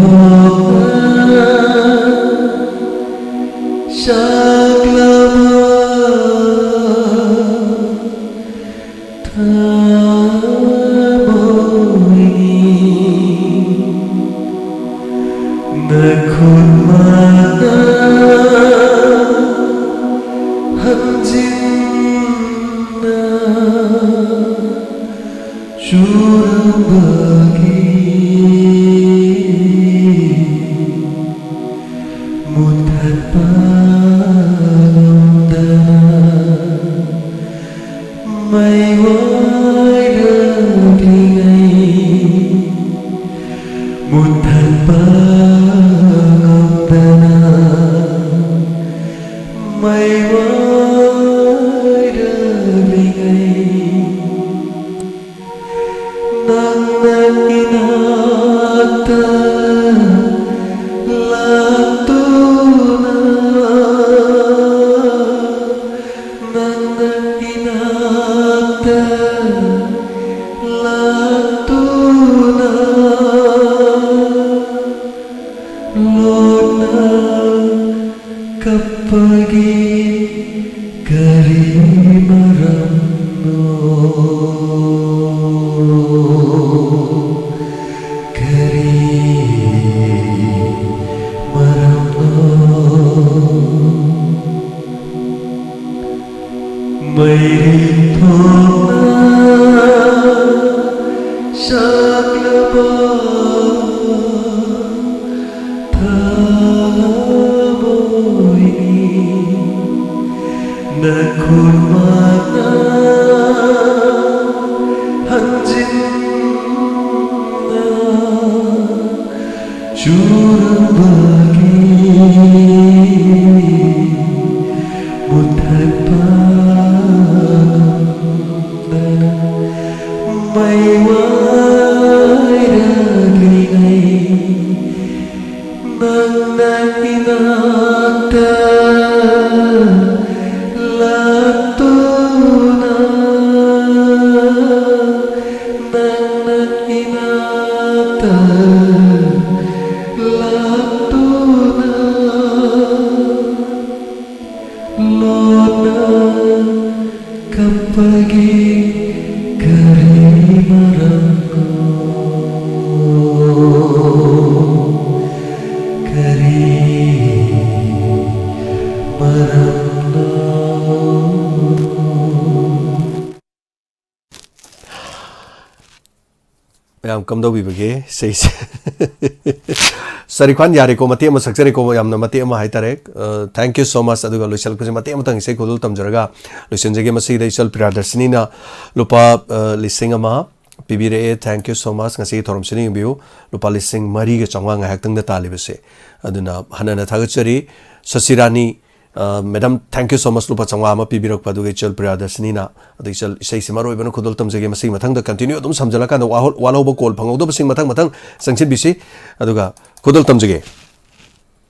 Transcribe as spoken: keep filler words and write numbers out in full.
ꯃꯩꯔꯤꯊꯣꯛꯅ ꯁꯛꯂꯕ ꯊꯃꯣꯏꯅꯤ꯫ ꯅꯈꯨꯠꯃꯛꯅ ꯍꯟꯖꯤꯟꯅ ꯆꯨꯔꯝꯕꯒꯤ ꯃꯨꯊꯠꯄ ꯉꯝꯗꯅ ꯃꯩ ꯑꯣꯏꯔꯛꯂꯤꯉꯩ, ꯃꯨꯊꯠꯄ ꯉꯝꯗꯅ ꯃꯩ ꯑꯣꯏꯔꯛꯂꯤꯉꯩ, ꯅꯪꯅ ꯏꯅꯥꯛꯇ ꯂꯥꯛꯇꯨꯅ, ꯅꯪꯅ ꯏꯅꯥꯛꯇ ꯂꯥꯛꯇꯨꯅ, ꯂꯣꯟꯅ ꯀꯞꯄꯒꯤ ꯀꯔꯤ ꯃꯔꯝꯅꯣ? ꯀꯔꯤ ꯃꯔꯝꯅꯣ? ꯃꯩꯔꯤꯊꯣꯛꯅ ꯁꯛꯂꯕ ꯊꯃꯣꯏꯅꯤ꯫ ꯅꯈꯨꯠꯃꯛꯅ ꯍꯟꯖꯤꯟꯅ ꯆꯨꯔꯝꯕꯒꯤ ꯃꯨꯊꯠꯄ ꯀꯞꯄꯒꯤ ꯀꯔꯤ ꯃꯔꯝꯅꯣ? ꯀꯔꯤ ꯃꯔꯝꯅꯣ? ꯃꯌꯥꯝ ꯀꯝꯗꯧꯕꯤꯕꯒꯦ ꯏꯁꯩꯁꯦ? ꯁꯔꯤꯈ꯭ꯋꯥꯟ ꯌꯥꯔꯦꯀꯣ, ꯃꯇꯦꯛ ꯑꯃ ꯁꯛꯆꯔꯦꯀꯣ, ꯌꯥꯝꯅ ꯃꯇꯦꯛ ꯑꯃ ꯍꯥꯏꯇꯥꯔꯦ꯫ Thank you so much꯫ ꯑꯗꯨꯒ ꯂꯣꯏꯁꯤꯜꯂꯛꯄꯁꯦ ꯃꯇꯦꯛ ꯑꯃꯇꯪ ꯏꯁꯩ ꯈꯨꯗꯣꯜ ꯇꯝꯖꯔꯒ ꯂꯣꯏꯁꯤꯟꯖꯒꯦ꯫ ꯃꯁꯤꯗ ꯏꯆꯜ ꯄ꯭ꯔꯤꯌꯥꯗꯔꯁꯤꯅꯤꯅ ꯂꯨꯄꯥ ꯂꯤꯁꯤꯡ ꯑꯃ ꯄꯤꯕꯤꯔꯛꯑꯦ꯫ Thank you so much꯫ ꯉꯁꯤꯒꯤ ꯊꯧꯔꯝꯁꯤꯅ ꯌꯦꯡꯕꯤꯌꯨ, ꯂꯨꯄꯥ ꯂꯤꯁꯤꯡ ꯃꯔꯤꯒ ꯆꯥꯝꯃꯉꯥ ꯉꯥꯏꯍꯥꯛꯇꯪꯗ ꯇꯥꯜꯂꯤꯕꯁꯦ꯫ ꯑꯗꯨꯅ ꯍꯟꯅ ꯍꯟꯅ ꯊꯥꯒꯠꯆꯔꯤ꯫ ꯁꯁꯤꯔꯥꯅꯤ, madam, thank you so much꯫ ꯂꯨꯄꯥ ꯆꯥꯝꯃꯉꯥ ꯑꯃ ꯄꯤꯕꯤꯔꯛꯄ, ꯑꯗꯨꯒ ꯏꯆꯜ ꯄ꯭ꯔꯤꯌꯥꯗꯔꯁꯤꯅꯤꯅ꯫ ꯑꯗꯨ ꯏꯆꯜ, ꯏꯁꯩꯁꯤ ꯃꯔꯨ ꯑꯣꯏꯕꯅ ꯈꯨꯗꯣꯜ ꯇꯝꯖꯒꯦ꯫ ꯃꯁꯤꯒꯤ ꯃꯊꯪꯗ continue ꯑꯗꯨꯝ ꯁꯝꯖꯜꯂꯀꯥꯟꯗ ꯋꯥꯍꯧ-, ꯋꯥꯠꯍꯧꯕ ꯀꯣꯜ ꯐꯪꯍꯧꯗꯕꯁꯤꯡ ꯃꯊꯪ ꯃꯊꯪ ꯆꯪꯁꯤꯟꯕꯤꯁꯤ꯫ ꯑꯗꯨꯒ ꯈꯨꯗꯣꯜ ꯇꯝꯖꯒꯦ꯫